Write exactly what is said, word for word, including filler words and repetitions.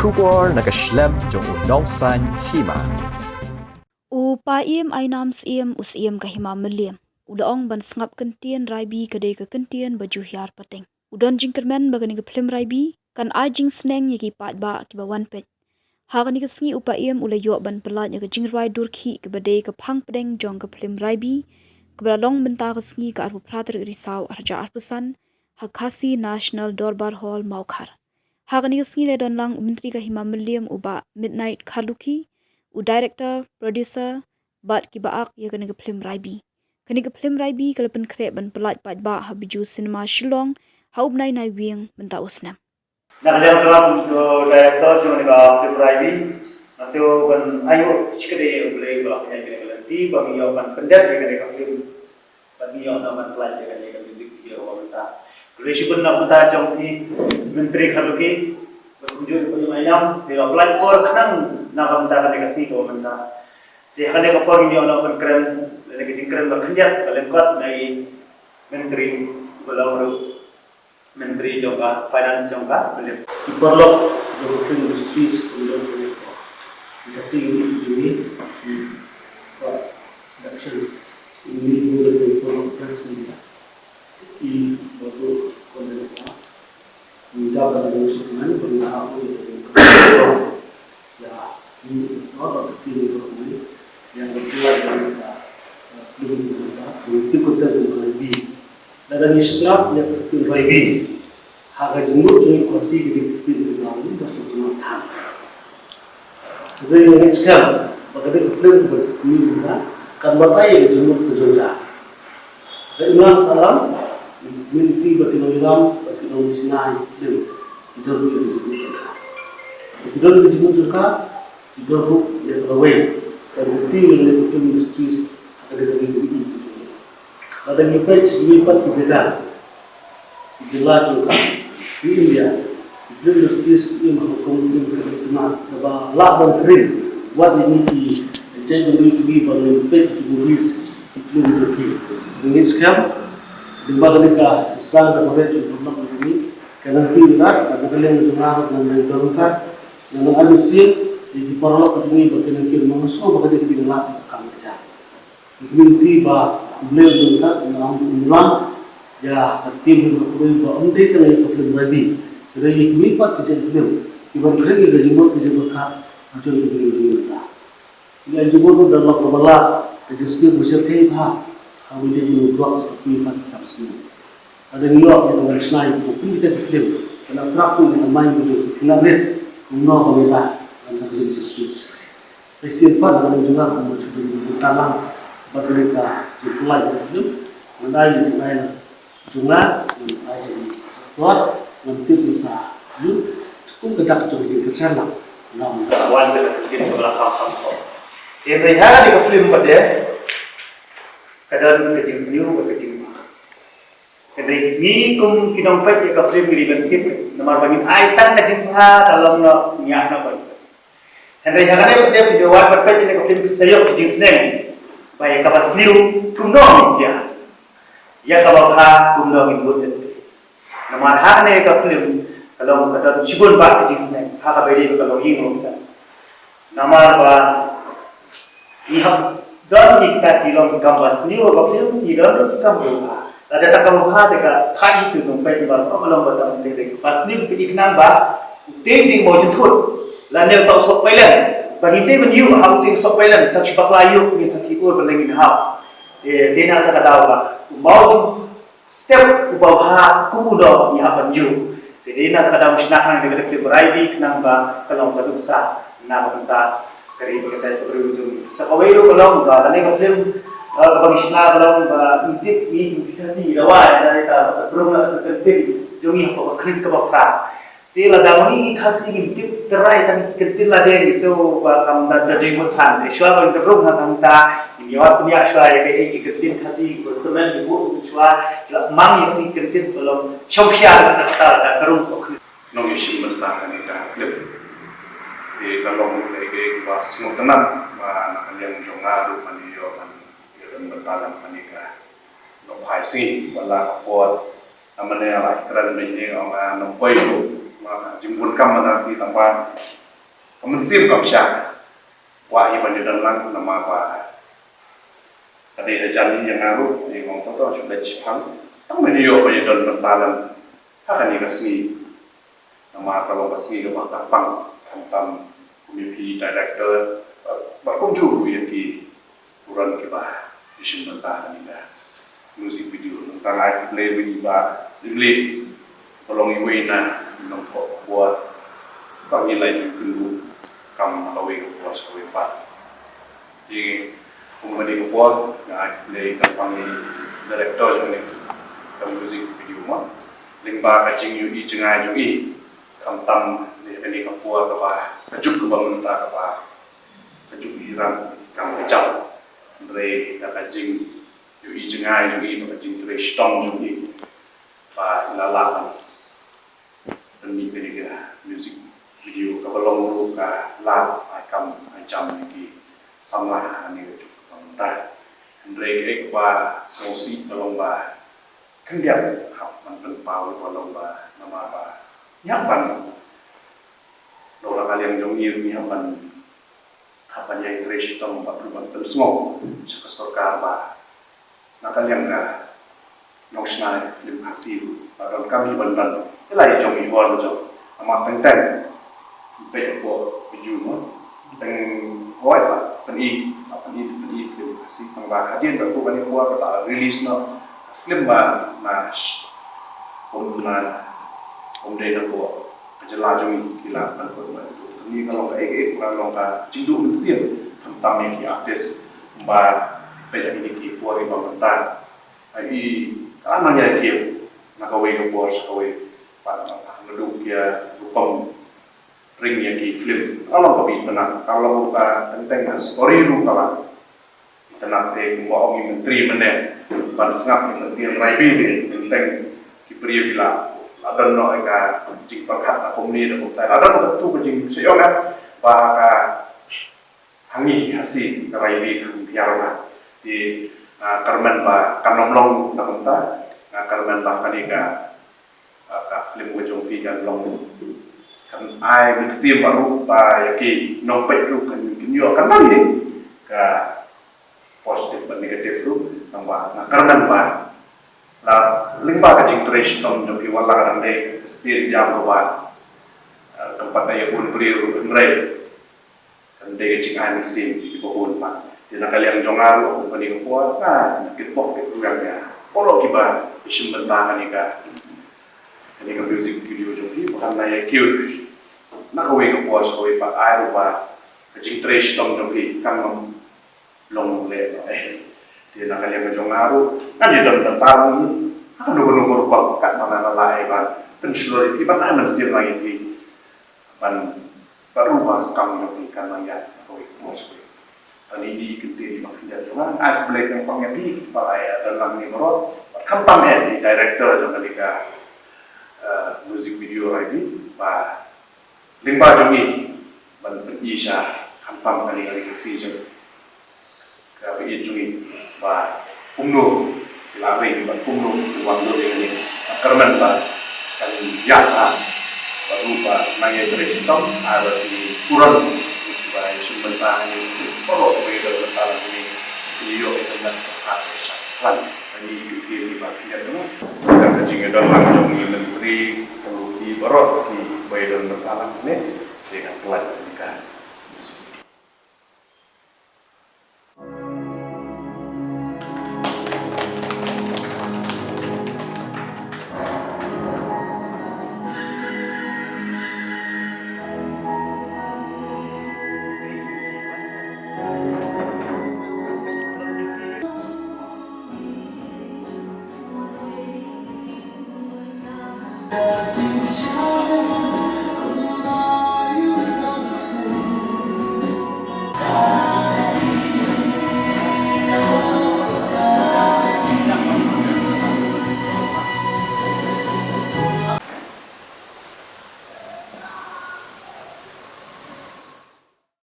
Khubor na ka shlem jong u nongsaiñ hima. U Paiem Ainam Syiem, u Syiem ka hima Mylliem, u la ong ban sngap kyntien Raibi ka dei ka kyntien ba ju hiar pateng. U don jingkyrmen ba kane ka phlim Raibi kan ai jingsneng ïa ki paidbah kiba wan peit. Ha kane ka sngi u Paiem u la ïoh ban pyllait ïa ka jingrwai dur khih kaba dei ka phang pdeng jong ka phlim Raibi, kaba la long mynta ka sngi ka arphew phra tarik Risaw arhajar arphew san, ha Khasi National Dorbar Hall, Mawkhar. Ha kane ka sngi la don lang u Myntri ka hima Mylliem u Bah Midnight Kharlukhi, u Director, Producer bad kiba ak ïa kane ka phlim Raibi. Kane ka phlim Raibi ka la pynkhreh ban pyllait paidbah ha Bijou Cinema Shillong ha u bnai Naiwieng mynta u snem. Na ka liang jong nga kum u director jong kane ka phlim Raibi, nga sngew ban ai nguh shikatdei ïa U Blei ba la pynïaid kane ka lynti ba ngi ïoh ban pyndep ïa kane ka phlim. Bad ngi ïoh nang ban pyllait ïa kane ka music video kaba mynta. Khublei shibun na ka bynta jong phi Myntri Kharlukhi, bad kumjuh ruh ïa u Ainam, phi la pyllait por khnang na ka bynta kane ka sngi kaba mynta. Te ha kane ka por ngi ïoh nang ban kren, lane ka jingkren ba khyndiat, ba lyngkot na i Myntri ba long ruh Myntri jong ka Finance jong ka Mylliem. Ki paralok jong ka film industry sha ka Mylliem, ki Khasi, ki jong ngi, ki production, ki paralok press media, ki baroh, condenser, ngi da ban ïa sngewthuh ban ïa hap ïa ka film, ïa ki paralok, ki film, ïa ka film, ïa ka film, ïa ka film, ïa ka film. Lada ngi sngap ïa ka film Raibi, ha ka jingmut jong ngi Khasi ka dei ka film kaba ngi da sngewtynnat than. Hynrei ngi ngeit skhem ba ka dei ka film kaba ngi sngewtynnat kan batai ïa ka jingmut ka jong ka. Ka imlang sahlang, mynta ba ki nongïalam, ba ki nongshna film, ki don ruh ïa ka jingmut jong ka. Ki don ïa ka jingmut jong ka, ki don ruh ïa ka lawei. Ka dei ka film, ïa ka film industries, ha ka dei ka film industries. Lada ngi peit sha kiwei pat ki jaka, ki jylla jong ka, ki India, ki film industries ki im ha ka kum film ka dei tymmen kaba lah ban khring. Wat ïa ngi ki jait bynriew jong ngi ba ngin peit ki movies, ki film jong ki. Ngi skhem, lyngba kane ka sdang kaba rit jong ka paralok jong ngi, ka nang pynlait, bad na ka liang jong nga ruh ngan leit don ryngkat, ngan ai mynsiem ïa ki paralok jong ngi ba kin nang kyrmen, nga sngew ba ka dei ka dei ka lad ka kam ka jam. Ngi kyrmen ïa U Blei ba mynta ngam kum lang ïa ka team jong ka Khubor ba ym dei tang ïa ka film Raibi, hynrei ïa kiwei pat ki jait film kiban khring ïa ka jingmut ka jingpyrkhat ha jong ka film jong ngi mynta. Ïa ka jingmut ruh da long kaba lah, ka jingsniew ba shyrkhei bha ha kaba ïadei bad ki nongblog, sa kiwei pat ki kam sniew. Lada ngi ïoh ïa ka ban shna ïa kiba kum kita ki film, kan attract ïa ka mind ka jong ki, kin nang rit kumno ba mih ba ban ka film jingsniew ba shyrkhei. Sa shisien pat na ka liang jong nga kum u Myntri ba talang bad ka liang ka jingpynlait ïa ka film, ngan ai ïa ka jingai na jong nga, ngan sa ïa ka actor, ngan tip ngan sa ïoh kum ka dak jong ka jingkyrshan lang. Ngan wan ka dak jong ka la kham kham ko. Te hynrei ha kane ka film pat de ka don ka jingsniew bad ka jingma. Hynrei ngi kum ki nongpeit ïa ka film ngi dei ban tip, namar ba ngin ai tang ka jingbha ka long noh ngiah noh ban. Hynrei ha kane ka film ngi wan ban peit ïa ka film sa ïoh ka jingsneng ba ïa kaba sniew kumno ngin ïa, ïa kaba bha kumno ngin bud. Namar ha kane ka film ka long ka don shibun bah ka jingsneng ha kaba ïadei ka long ïing long sem. Namar ba ngi hap don ngi kita ki long ki kam ba sniew ba film, ngi don ruh ki kam ba bha. Lada ta kam ba bha te ka thait hi tu nongpeit ba ka long ba tam te de ba sniew te ki khnang ba u tei ding ba u jynthut lane uta u sok pailem. Ba ngi dei ban ïoh ha u tei u sok pailem, tang shi bakla ïoh ngi sa ki ur ba leng ngi hap. Te dei na kata ka daw ba u mawjynthut step uba bha kum u dei ngi hap ban ïoh. Te dei na kata ka daw ngi shna hangne ka film Raibi khnang ba ka long ka nuksa na ka bynta ka ri ka jaid ka briew jong ngi. Sa kawei ruh ka long ba kane ka film, eh, kaba ngi shna ka long ba ngi tip ngi ki Khasi ngi dawa ïa kata ka briew na ka kyntien jong ngi hapoh ka kynhun kaba phra. Te lada ma ngi ki Khasi ngim tip trai tang ki kyntien lade ngi sngew ba kam da da jingmut than. Te shuwa ba ngin rung ha kata ngin ïa wad pynïaid shuwa ïa kaei ki kyntien Khasi ba kyrmen ki buh shuwa la mang ïa ki kyntien ba long shongshia na kata ka rung ko. Nongïashim bynta kane ka film. Te ka long kaei kaei kaba sngewtynnat ba na ka liang jong nga ruh ngan ïoh ban ïadon bynta lang kane ka nongkhwai sngi ba la ka por. Namar ne la kren mynne ong ngan ym poi shuh. Jingbunkam mynta shi tang ba ka mynsiem kam shah kwah hi ban ïadon lang namar ba ka dei hajan hi ïa nga ruh, ïa nga to to shu leit shipang. Tang mynta ïoh ban ïadon bynta lang ha kane ka sngi. Namar ka long ka sngi kaba kyrpang, khamtam kum ïa phi director bad kumjuh ruh ïa ki kuran kiba ïashim bynta ha kane ka music video. Nangta nga ai khublei ïa i Bah Syiemlieh ba long iwei na ki nongthoh khubor ba ngi la ju kynduh kam ha kawei ka por sha kawei pat. Te kum kane ka por nga ai khublei kyrpang ïa i director jong kane ka music video mo. Lyngba ka jingïohi jngai jong i, khamtam ïa kane ka por kaba ka juk kaba mynta kaba ka juk hi ran kam ka jam. Hynrei da ka jingïohi jngai jong i, da ka jingtrei shitom jong i, ba i la lah ban pynmih kane ka music video kaba long ruh ka lad ai kam ai jam ïa ki samla ha kane ka juk kaba mynta. Hynrei kaei kaba sngewsih ka long ba khyndiat hap ban pynpaw ïa ka long ba namar ba ngi hap ban, na ka liang jong ngi ngi hap ban hap ban ïai trei shitom bad ruh ban pynsngew sha ka sorkar ba na ka liang ka nongshna film Khasi ruh ba donkam hi ban don ïa la i jong i hor jong. Namar teng teng peit hapoh video mo, teng hoi ba pyni, ba pyni, pyni film Khasi tang ba hadien ba ka por kane ka por ba release noh film ba na sh-, kum na, kum dei na ko ka jylla jong ngi ki la ban kut ban kut. Kane ka long kaei kaei, ka long ka jingduh mynsiem khamtam ïa ki artist ba peit ïa kine ki por kiba mynta. Ai i ka nang ïa ki na kawei ka por sha kawei pat, naduh ki rukom ring ïa ki film. Ka long kaba itynnat, ka long ka teng teng ka story ruh ka la itynnat. Te kumba ong i Myntri mynne, ban sngap ïa ka ktien Raibi te teng teng ki briew ki la, la don noh ïa ka jingpyrkhat na kumne na kumtai, la don noh katu ka jingshah ïoh ba ka ha ngi Khasi ka Raibi kham pher ba. Te nga kyrmen ba kan ym long na kumta, nga kyrmen ba kane ka, ka film ka jong phi kan long, kan ai mynsiem ba ruh ba ïa ki nongpeit ruh kan, kan ïoh, kan long ïa ka positive bad negative ruh. Tang ba nga kyrmen ba la lyngba ka jingtrei shitom jong phi, wat la ka dang dei ka sien jam kaba, eh, kam pat ïa bun briew ruh hynrei kan dei ka jingai mynsiem kiba bun pat. Te na ka liang jong nga ruh kum kane ka por nga, nga kitbok kitrwiang ïa baroh kiba ïashim bynta kane ka, kane ka music video jong phi ba kan la ïa kiew na kawei ka por sha kawei pat, ai ruh ba ka jingtrei shitom jong phi kan long long leh noh eh. Te na ka liang ka jong nga ruh ngan ïadon bynta lang ha kano kano ka rukom katba nga la lah eh ban pynshlur ïa phi, ban ai mynsiem lang ïa phi. Ban, ban ruh ba skam ïa phi kan nang ïaid na kawei ka por sha kawei. Kane i kyntien iba khyndiat jong nga, ai khublei kyrpang ïa phi ba la ïadon lang ne baroh. Bad khamtam eh i director jong kane ka, eh, music video Raibi ba lyngba jong ngi ban pyni sha khamtam kane ka ri Khasi jong ka ba ïeit jong ngi ba kumno ki la ring bad kumno ki wan lut ïa kane. Nga kyrmen ba kan ïaid bha bad ruh ba nang ïatrei shitom ha ki kuran kiba ïashim bynta ha kane, baroh kiba ïadon bynta lang kane, kin ïoh ïa ka met ka phad ka shaklan. Kane ki ktien kiba khyndiat jong nga. Ka jingïadon lang jong i Myntri, ki baroh kiba ïadon bynta lang kane, te ngan pynlait ïa ka.